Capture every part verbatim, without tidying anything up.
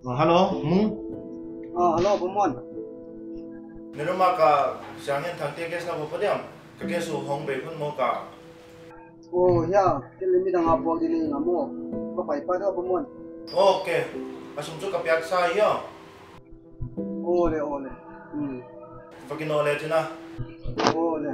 Ah, hello, Mung. Ah, hello, Pu Muan. Ni ruma ka siangin thang te gas na ko podiam. Ka gas u hong bei phun mo ka. Oh, ya, ke le midang a buak di le na mo. Ka pai pa da, Pu Muan. Okay. A sum chu ka piak sa yo. Ole, ole. Hmm. Fucking ole, Tina. Ole.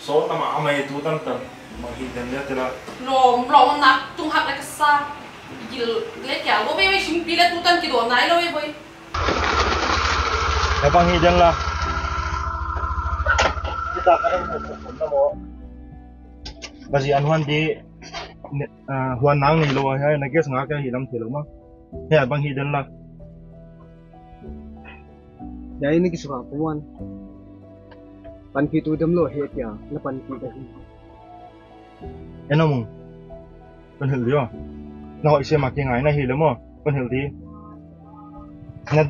So, tama amai tu tan tan, bang hi den le tela. Lom, lom nak tung hak le ka sa. Gil le kya, lo be be sim pi le tu tan ki do nai lo be boy. E bang hi den la. Kita ka dang ko ko na mo. Basi an huan di, ne, ah, huan nang ni lo, hai, na gas nga ka hi lam thei lo ma. He bang hi den la. Ya ini ki suka kuan. Panpih tu dem lo he kya, na panpih ka hi. E na Mung. Kon hilh di o. Na hoih sem a kingai na hi le mo. Kon hilh di. Na,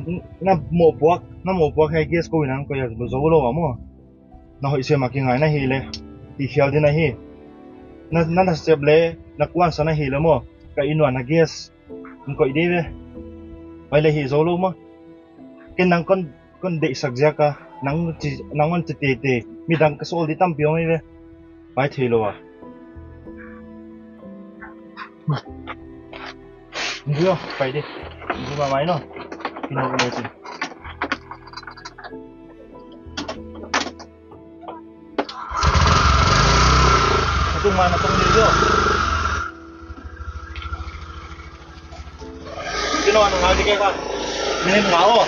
na mohpuak, na mohpuak hai gas ko inang ko ya zo lo mo. Na hoih sem a kingai na hi le. I khial di na hi. Na, na, na sep le, na kuan sa na hi le mo. Ka inn ua na gas. Kon koih di ve. Pai le hi zo lo mo. Ken nang kon, kon deihsak ziak a, nang chi, nang kon chi tete, midang ka sawl di tampi om ei ve. Pai thei lo a. Ndio, pai di. Ndio ma mai no. Kino kino chi. Tung mana tung ni jo. Kino anu ngal di ke ka. Minit nga o.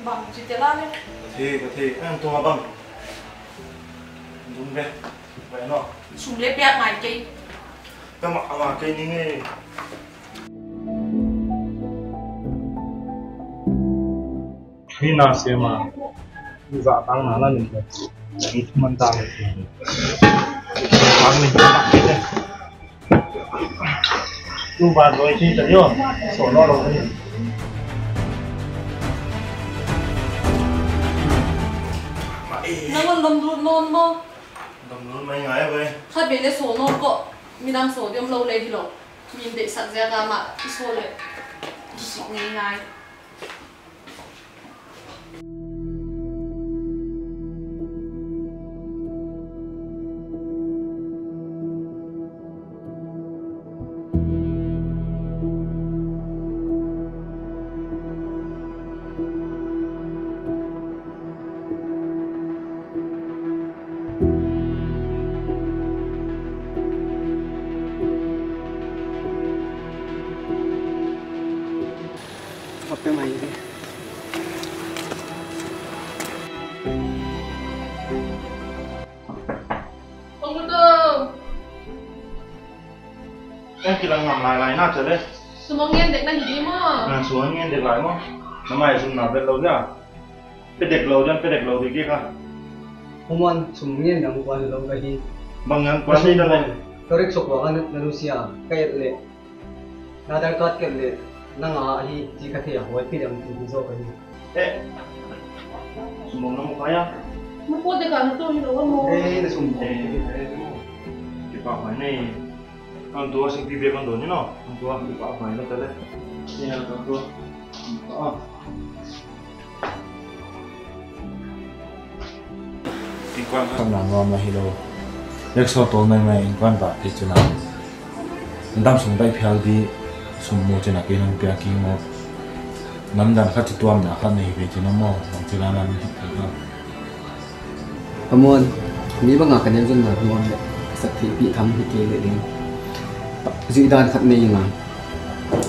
Bang, chi te la le. Ka thei, ka thei. An tung a bang. Tung be. Be no. Sum le piak ngai kei. Ka ma, ama kei ni nge. Hi na se ma. Za tang na la ni. Ni man ta ni. Tang ni. Tu ba doi ti ta yo. So no lo ni. Nang on dom lut non mo. Dom lut mai ngai bai. Kha be le so no ko. Midang so diam lo le hi lo. Min deihsak ziak a mah i so le. Sik ngai ngai. Hote mai di. Kong tu. Kan kilang ngam lai lai na chale. Sumong ngen dek na hi di mo. Na sumong ngen dek lai mo. Na mai sum na bet lo ja. Pe dek lo jan, pe dek lo di ke ka. Pu Muan, sum ngen nang kuan lo ka hi. Bang nang kuan ni da le. Torik sok wa kan na Lucia, ka et le. Na Aadhaar card ka et le. Nang a hi, chi ka thei a, huai pi dang ti zo ka hi. Eh. Sum nang kaya. Mapua te ka na tu hi lou maw. Eh, na sum te. Eh, kipak huai ni. Kan tua sing pi bia kan dong ni no. Kan tua kipak huai na ta le. Ni na kan tua. Ah. Innkuan kha na ngam la hi lou. Rickshaw tol maimai innkuan ba te chu na. Dam sung dai phial di sum mu chena kei nang pia ki mo. Nam dan kha chi tuamna kha nei ve chena mo. Bang chi la nam hi thei ka. Amon, mi banga ka nek zonna amon le, sak thei pi tham hi kei le ding. Zui dan khat nei nga.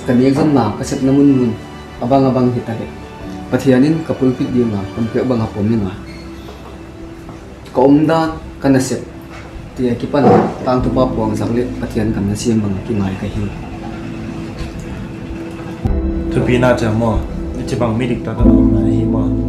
Ka nek zonna ka sepna mun mun, abang abang hi ta le. Pathian in ka pulpit ding a, kon pek bang a pom ni nga. Ka omdan, ka nasep, ti a kipan, tangtupa puang zak le, Pathian gam na siam bang a kingai ka hi. Thupi na cha mo, chi bang mi dik ta ka om na hi mo.